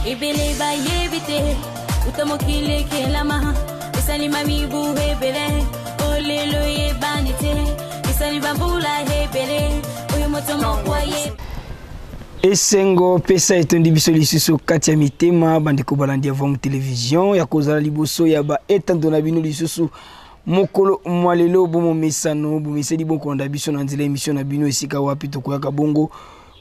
Ebele bayebi te uta mokili ekelama esalima mibu ebele olelo eyebani te esali bambula ebele oyo moto moko ayebi. Esengo pesa etondi biso lisusu kati ya mitema, bandeko balandi ya Vom Television, ya kozala liboso ya ba etando na bino lisusu mokolo mwa lelo. Bomomesano bomeseli bokolanda biso na nzela emission na bino esika wapi tokoyaka bongo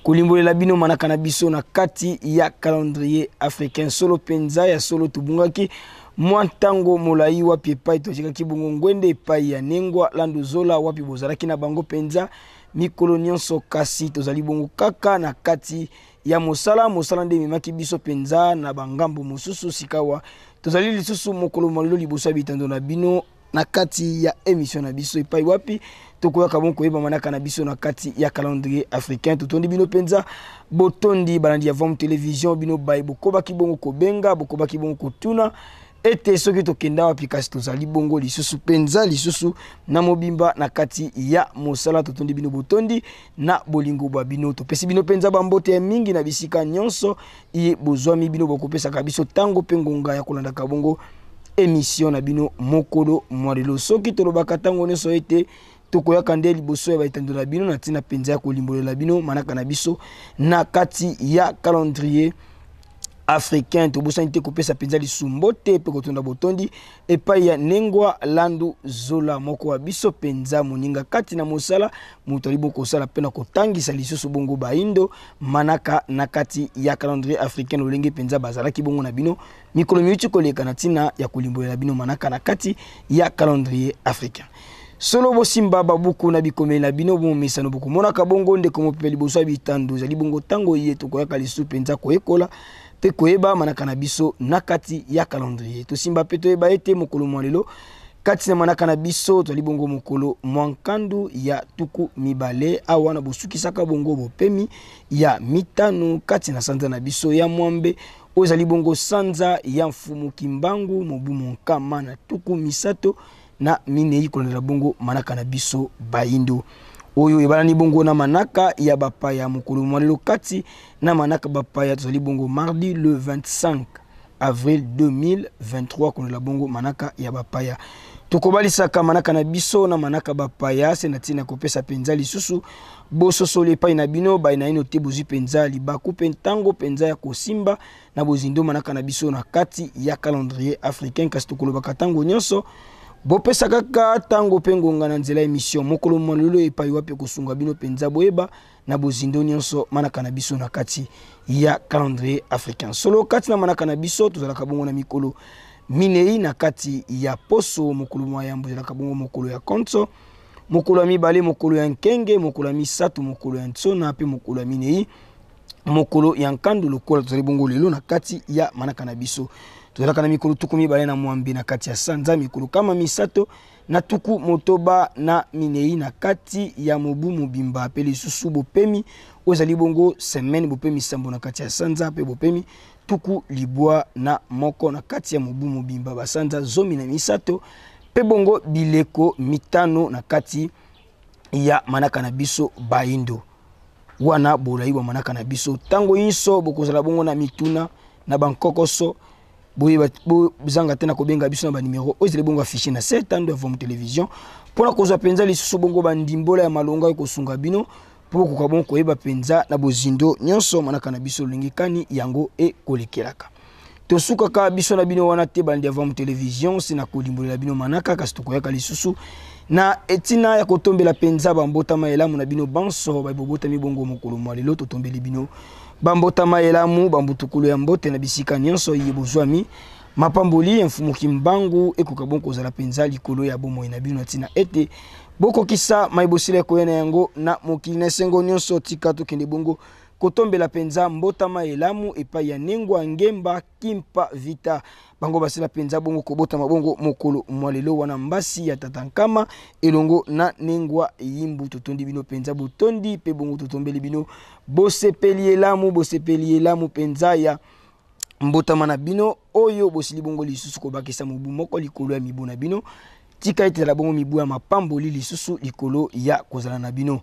kolimbolela bino manaka na biso na kati ya calendrier africain. Solo mpenza ya solo, tobungaki mwa ntango molai wapi epai totikaki bongo ngwende epai ya Nengwa Landu Zola, wapi bozalaki na bango mpenza mikolo nyonso, kasi tozali bongo kaka na kati ya mosala. Mosala nde ememaki biso mpenza na bangambo mosusu. Sikawa tozali lisusu mokolo mwa lelo liboso ya bitando na bino na kati ya emission na biso epai wapi tokoyaka bongo koyeba manaka na biso na kati ya calendrier africain. Totondi bino mpenza botondi, balandi ya Vom Television, bino baye bokobaki bongo kobenga, bokobaki bongo kotuna ete soki tokenda wapi, kasi tozali bongo lisusu mpenza lisusu na mobimba na kati ya mosala. Totondi bino botondi na bolingo bwa bino. Topesi bino mpenza bambote ya mingi na bisika nyonso iye bozwami. Bino bokopesaka biso ntango mpe ngonga ya kolandaka bongo emission na bino mokolo mwa lelo. Soki tolobaka ntango nyonso ete tokoyaka nde liboso ya baetando na bino na ntina mpenza ya kolimbolela bino manaka na biso na kati ya calendrier africain, tobosani te kopesa mpenza lisumbo te mpe kotonda botondi epai ya Nengwa Landu Zola, moko wa biso mpenza moninga kati na mosala, moto ali kosala mpe na kotangisa lisusu bongo baindo manaka na kati ya calendrier africain, lolenge mpenza bazalaki bongo na bino mikolo miuti koleka na ntina ya kolimbolela bino manaka na kati ya calendrier africain. Solo bosimba babuku na bikomeli na bino, bomesano bokomonaka bongo ndeko mopepe liboso ya bitando. Ezali bongo ntango ye tokoyaka lisusu mpenza koyekola mpe koyeba manaka na biso na kati ya calendrier. Tosimba mpe toyeba ete mokolo mwa lelo kati na manaka na biso tozali bongo mokolo mwa nkandu ya 20, awa na bosukisaka bongo bopemi ya 5 kati na sanza na biso ya mwambe, oyo ezali bongo sanza ya Mfumu Kimbangu, mobu 1034, kolandela bongo manaka na biso bayindo oyo ebalani bongo na manaka ya bapaya. Mokolo mwa lelo kati na manaka bapaya tozali bongo mardi le 25 avril 2023, kolandela bongo manaka ya bapaya. Tokobalisaka manaka na biso na manaka bapaya se na ntina kopesa mpenza lisusu bososoli epai na bino bai na ino te bozwi mpenza libaku mpe ntango mpenza ya kosimba na bozindo manaka na biso na kati ya calendrier africain. Kasi tokolobaka ntango nyonso, bopesa kaka ntango mpe ngonga na nzela emission mokolo mwa lelo epai wapi kosunga bino mpenza boyeba na bozindo nyonso manaka na biso na kati ya calendrier africain. Solo kati na manaka na biso tozalaka bongo na mikolo 4 na kati ya poso. Mokolo mwa yambo ezalaka bongo mokolo ya konso, mokolo ya mibale mokolo ya nkenge, mokolo ya misato mokolo ya ntsona, mpe mokolo ya minei mokolo ya nkandu, lokola tozali bongo lelo na kati ya manaka na biso. Tozalaka na mikolo 28 na kati ya sanza, mikolo 364 na kati ya mobu mobimba, mpe lisusu bopemi oyo ezali bongo semaine, bopemi 7 na kati ya sanza, mpe bopemi 91 na kati ya mobu mobimba, basanza 13, mpe bongo bileko 5 na kati ya manaka na biso bayindo. Wana bolai bwa manaka na biso. Ntango nyonso bokozala bongo na mituna na bankokoso, bozanga te na kobenga biso na banimero oyo ezali bongo affiché na se tando ya Vom Télévision, mpona kozwa mpenza lisusu bongo bandimbola ya malonga ekosunga bino mpo bokoka bongo koyeba mpenza na bozindo nyonso manaka na biso lolenge kani yango ekolekelaka. Tosukaka biso na bino wana te, bandi ya Vom Télévision, se na kolimbolela bino manaka, kasi tokoyaka lisusu na etina ya kotombela mpenza bambotama elamu na bino banso babobotami bongo mokolo mwa lelo. Totombeli bino bambotama elamu, bambutukulu ya mbote na bisika nyonso ye bozwami. Mapamboli ya Mfumu Kimbangu ekoka bongo kozala mpenza likolo ya bomoi na bino, na ntina ete bokokisa mai bosila ekoya na yango na mokili na esengo nyonso. Tika tokende bongo kotombela mpenza mbotama elamu epai ya Nengwa Ngemba Kimpa Vita, bango basila mpenza bongo kobotama bongo mokolo mwa lelo, wana mbasi ya tata Nkama elongo na Nengwa Yimbu. Totondi bino mpenza botondi mpe bongo totombeli bino bosepeli elamu, bosepeli elamu mpenza ya mbotama na bino oyo bosili bongo lisusu kobakisa mobu moko likolo ya mibu na bino. Tika ete ezala bongo mibu ya mapamboli lisusu likolo ya kozala na bino.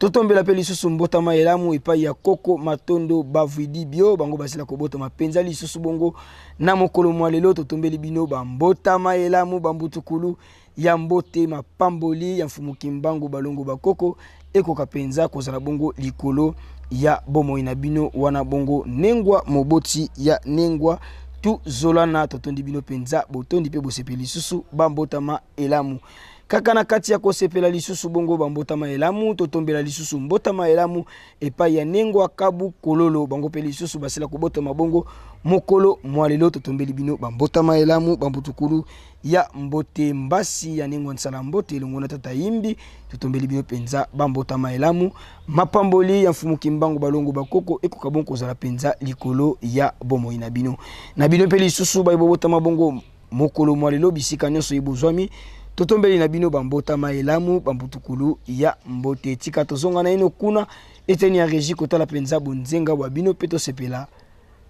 Totombela mpe lisusu mbotama elamu epai ya Koko Matondo Bavuidi Bio, bango basila kobotama mpenza lisusu bongo na mokolo mwa lelo. Totombeli bino bambotama elamu bambutukulu ya mbote mapamboli ya Mfumu Kimbangu balongo bakoko ekoka mpenza kozala bongo likolo ya bomoi na bino wana bongo nengwa moboti ya nengwa tu zolana. Totondi bino mpenza botondi mpe bosepeli lisusu bambotama elamu. Kaka na kati ya kosepela lisusu bongo bambotama elamu, totombela lisusu mbotama elamu epai ya nengwa Kabu Kololo, bango mpe lisusu basila kobotama bongo mokolo mwa lelo. Totombeli bino bambotama elamu bambutukulu ya mbote mbasi ya nengwa nsala mbote elongo na tata yimbi. Totombeli bino mpenza bambotama elamu mapamboli ya Mfumu Kimbangu balongo bakoko ekoka bongo kozala mpenza likolo ya bomoi na bino na bino mpe lisusu baye bobotama bongo mokolo mwa lelo bisika nyonso ebozwami. Totombeli na bino bambotama elamu bambutukulu ya mbote. Tika tozonga na ino kuna eteni ya regie kotala mpenza bonzenga bwa bino mpe tosepela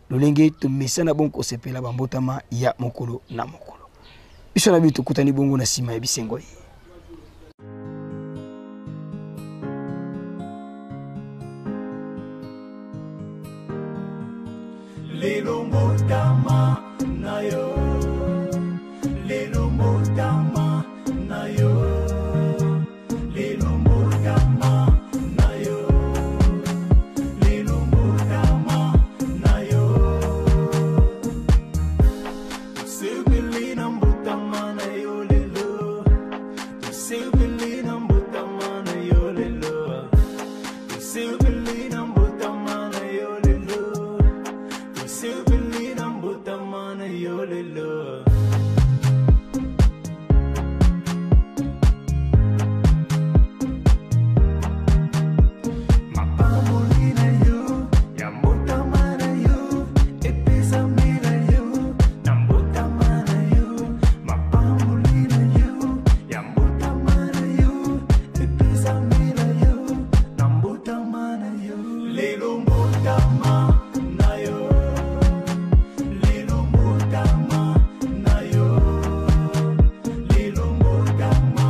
lolenge tomesana bongo kosepela bambotama ya mokolo na mokolo. Biso na bino tokutani bongo na nsima ya bisengo ye. Lelo mbotama na yo, lelo mbotama na yo, lelo mbotama na yo, lelo mbotama na yo. Tosepeli na mbotama na yo lelo, tosepeli na mbotama na yo lelo, tosepeli na mbotama na yo lelo, tosepeli na mbotama na yo lelo. Mapamboli na yo ya mbotama na yo epesami na yo na mbotama na yo. Mapamboli na yo ya mbotama na yo epesami na yo na mbotama na yo. Lelo mbotama na yo, lelo mbotama na yo, lelo mbotama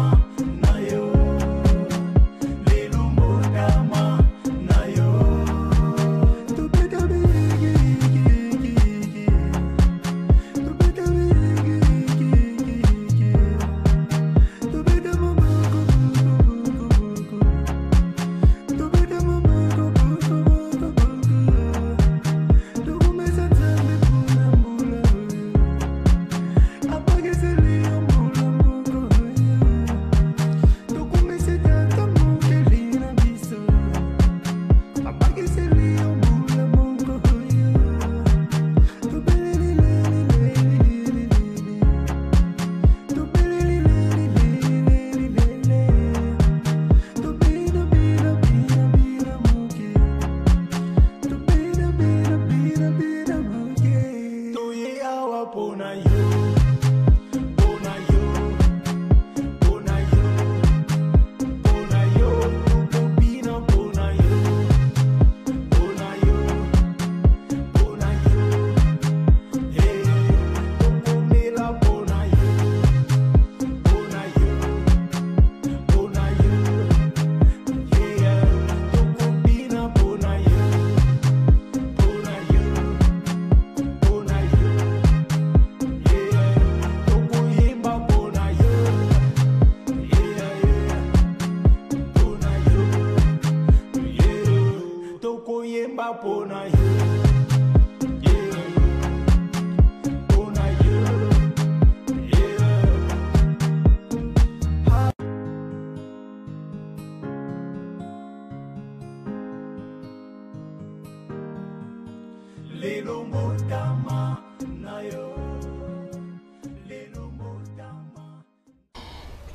na yo, lelo mbotama na yo. Tobeta bigigigigi, tobeta bigigigigi, tobeta maboko boko boko boko, tobeta maboko boko boko boko. Tokomesa Nzambe mpona mbula oyo apakiseli yo mbula moko oyo. Tokomisi tata mokeli na biso apakiseli yo mbula moko oyo. Tobelelelelelelelele, tobelelelelelelelele, tobina bina bina bina moke, tobina bina bina bina moke. Toye awa mpona yo, mpona yo, mpona yo, mpona yo, tokobina mpona yo, mpona yo, mpona yo, eh, tokomela mpona yo, mpona yo, mpona yo, yeah, tokobina mpona yo, mpona yo, mpona yo, yeah, tokoyemba mpona yo, yeah, yeah, mpona yo, yeah, tokoyemba mpona yo, yeah, mpona yo, yeah. Lelo mbotama na yo, lelo mbotama.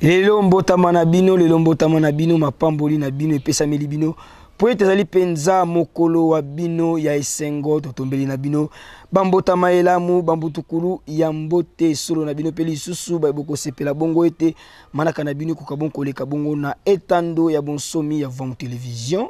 Lelo mbotama na bino, lelo mbotama na bino, mapamboli na bino epesameli bino po ete ezali mpenza mokolo wa bino ya esengo. Totombeli na bino bambotama elamu bambutukulu ya mbote solo na bino mpe lisusu baye bokosepela bongo ete manaka na bino ekoka bongo koleka bongo na etando ya bonsomi ya Vangu Television.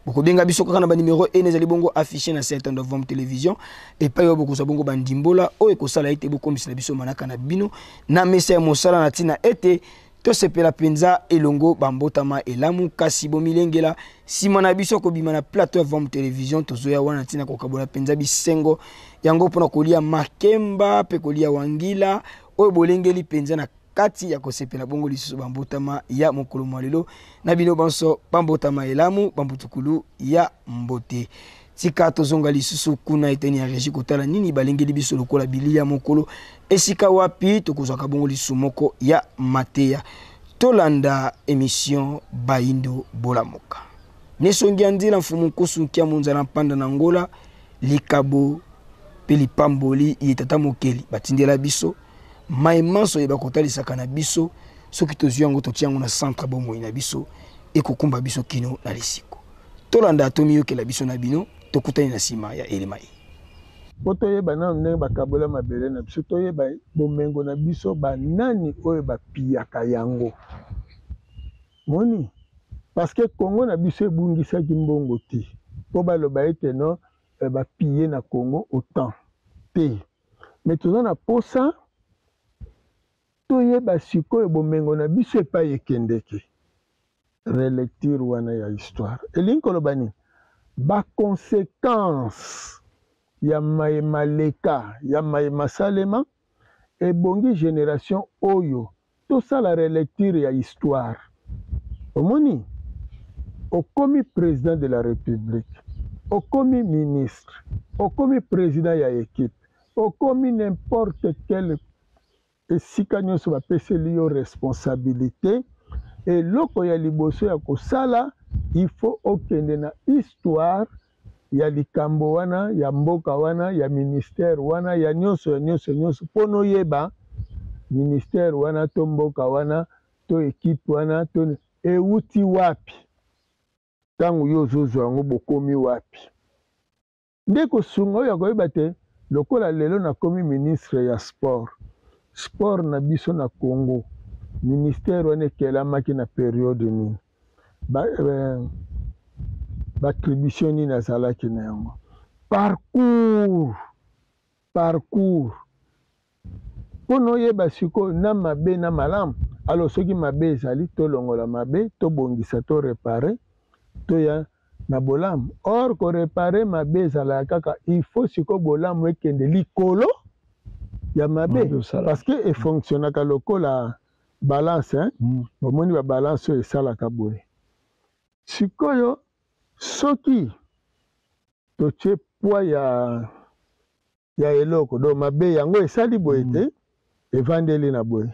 Bokobenga biso kaka na ba numéro ene ezali bongo affiché na se etando ya Vangu Television, epai oyo bokozwa bongo bandimbola oyo ekosala ete bokomisa na biso manaka na bino na mesa ya mosala na ntina ete Tosepela mpenza elongo bambotama elamu, kasi bomilengela nsima na biso kobima na plateau ya Vam Television. Tozoya wana ntina kokabola mpenza bisengo yango mpona kolia makemba mpe kolia wangila oyo bolengeli mpenza na kati ya kosepela bongo lisusu bambotama ya mokolo mwa lelo na bino banso bambotama elamu bambutukulu ya mbote. Tika tozonga lisusu kuna eteni ya regie kotala nini balengeli biso lokola biliya mokolo esika wapi tokozwaka bongo lisusu moko ya mateya. Tolanda emission Bayindo Bolamuka. Nesongi ya nzela mfumu nkusu nkia munzala mpanda na Angola likabo pe lipamboli ye tata mokeli batindela biso mai manso ye bakotalisaka na biso soki tozwi yango totia yango na centre bomoi na biso ekokumba biso kino na lisiko. Tolanda tomiyokela biso na bino tokutani na nsima ya elema ye. Po toyeba nanu ndenge bakabola mabele na biso, toyeba bomengo na biso, ba nani oyo ba pillaka yango. Omoni? Parce que Congo na biso ebungisaki mbongo te po baloba ete non ba piller na Congo autant. Te. Mais toza na posa toyeba sikoyo bomengo na biso epai ekendeke. Relecture wana ya histoire elingi koloba nini? Ba consequences ya maye maleka, ya maye masalema, ebongi generation oyo tosala relecture ya histoire. Omoni? Okomi president de la republique, okomi ministre, okomi president ya equipe, okomi n'importe quel esika nionso bapeseli yo responsabilite, eloko ya liboso ya kosala il faut okende na histoire ya likambo wana, ya mboka wana, ya ministère wana, ya nionso, ya nionso, ya nionso po noyeba ministère wana to mboka wana to equipe wana to ewuti wapi, tango yo ozozwa yango bokomi wapi. Nde kosunga oyo akoyeba te lokola lelo nakomi ministre ya sport, sport na biso na Congo ministère wana ekelamaki na periode nini? Ba ba attribution nini azalaki na yango? Parcours, parcours mpo na oyeba sikoyo na mabe na malamu. Alors soki mabe ezali tolongola mabe, tobongisa, to reparer, toya na bolamu. Or ko reparer mabe ezalaka kaka il faut sikoyo bolamu ekende likolo ya mabe, parce que e fonctionnaka lokola balance hein? Bomoni ba balance oyo esalaka boye. Sikoyo soki totie poids ya ya eloko donc mabe yango esali boye te, evandeli na boye,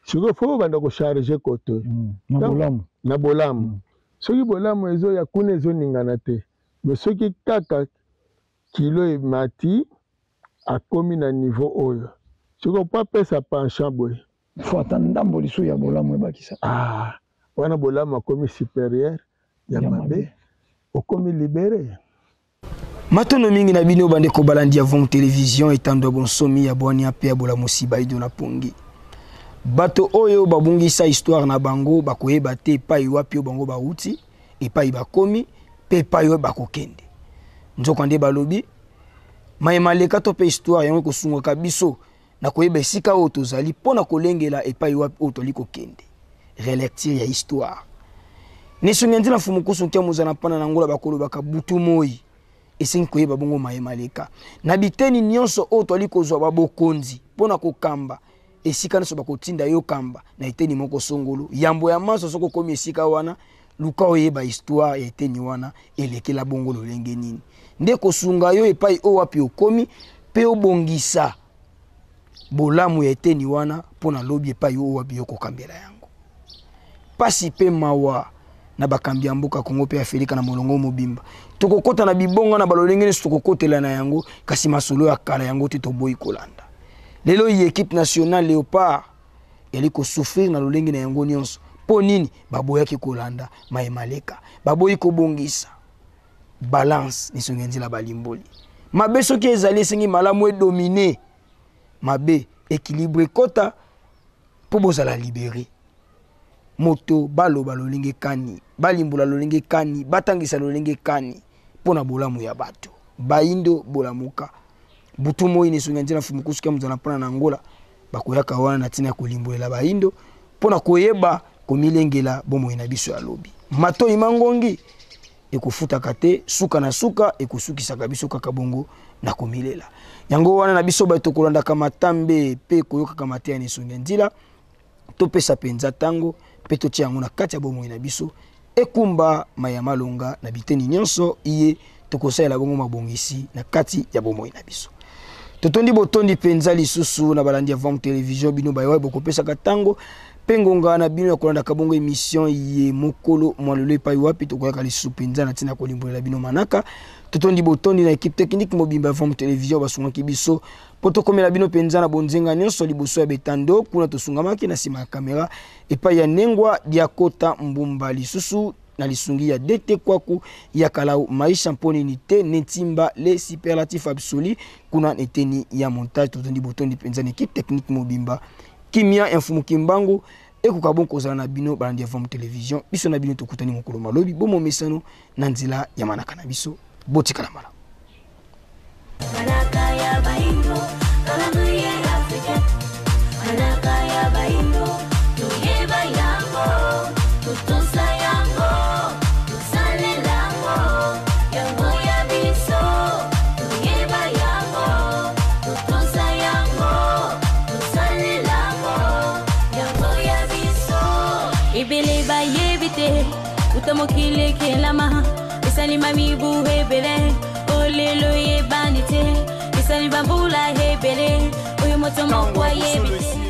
sikoyo faut bobanda ko charger kote oyo. Na bolamu. Na bolamu. Soki bolamu ezoya kuna ezoningana te, mais soki kaka kilo emati akomi na niveau oyo, sikoyo po apesa penchant boye, faut ata ndambo lisusu ya bolamu ebakisa. Ah, wana bolamu akomi superieur ya mabe, okomi libere. Matondo mingi na bino bandeko balandi ya Vonk Television, etando ya bonsomi ya bwania pe ya bolamusi baido na pongi. Bato oyo babungisa histoire na bango bakoyeba te epai wapi oyo bango bauti, epai bakomi pe epai oyo bakokende. Nzoka nde balobi maye maleka to pe histoire yango ekosungaka biso na koyeba esika oyo tozali mpo na kolengela epai wapi oyo tozali kokende. Relecture ya histoire. Nesongi ya nzela mfumu kusu nkia mozala mpana na ngola bakolobaka butu moi. Esengi koyeba bongo maye maleka. Na biteni nyonso oyo tozali kozwa ba bokonzi mpo na kokamba esika nyonso bakotinda yo kamba na eteni moko songolo. Yambo ya manso soki okomi esika wana, luka oyeba histoire ya eteni wana elekela bongo lolenge nini. Nde kosunga yo epai oyo wapi okomi pe obongisa bolamu ya eteni wana mpo na lobi epai oyo wapi yo kokambela yango. Pasi pe mawa na bakambi ya mboka Congo pe Afrika na molongo mobimba. Tokokota na bibonga na balolenge nyonso tokokotela na yango, kasi masolo ya kala yango te toboyi kolanda. Lelo iyi equipe nationale Leopard yali kosouffrir na lolenge na yango nyonso. Mpo nini baboyaki kolanda maye maleka, baboyi kobongisa balance nisongi ya nzela balimboli. Mabe soki ezali esengi malamu edomine mabe, équilibre ekota mpo bozala libéré. Moto baloba lolenge kani, balimbola lolenge kani, batangisa lolenge kani mpo na bolamu ya bato. Bayindo bolamuka. Butu moi na esongi ya nzela mfumu kusuka mozala mpona na Angola bakoyaka wana na ntina ya kolimbolela bayindo mpo na koyeba komilengela bomoi na biso ya lobi. Matoi mangongi ekofutaka te, suka na suka ekosukisaka biso kaka bongo na komilela. Yango wana na biso bato tokolandaka matambe mpe koyokaka mateya na esongi ya nzila, topesa mpenza ntango mpe totia yango na kati ya bomoi na biso, ekumba maya malonga na biteni nyonso iye tokosalela bongo mabongisi na kati ya bomoi na biso. Totondi botondi mpenza lisusu na balandi ya Vam Television, bino bayewa bokopesaka ntango mpe ngonga na bino ya kolandaka bongo emission ye mokolo mwa lelo epai wapi tokoyaka lisusu mpenza na ntina kolimbolela bino manaka. Totondi botondi na ekipe technique mobimba ya Vam Television basungaki biso mpo tokomela bino mpenza na bonzenga nyonso liboso ya betando kuna tosungamaki na nsima ya kamera epai ya Nengwa Diakota Mbumba, lisusu na lisungi ya DT Kwaku ya Kalau Maisha Mponini te Netimba le superlatif absolu kuna eteni ya montage. Totondi botondi mpenza na ekipe technique mobimba. Kimia ya Mfumu Kimbangu ekoka bon kozala na bino balandi ya Vam Television. Biso na bino tokutani mokolo malobi bomomesano na nzela ya manaka na biso. Botikala malamu. Manaka ya baindo, calendrier africain. Manaka ya baindo, toyeba yango, totosa yango, tosalela yango, yango ya biso. Toyeba yango, totosa yango, tosalela yango, yango ya biso. Ebele bayebi te, uta mokili ekelama, esalima mibu ebele, olelo eyebani te, esali bambula ebele, oyo moto moko ayebi te.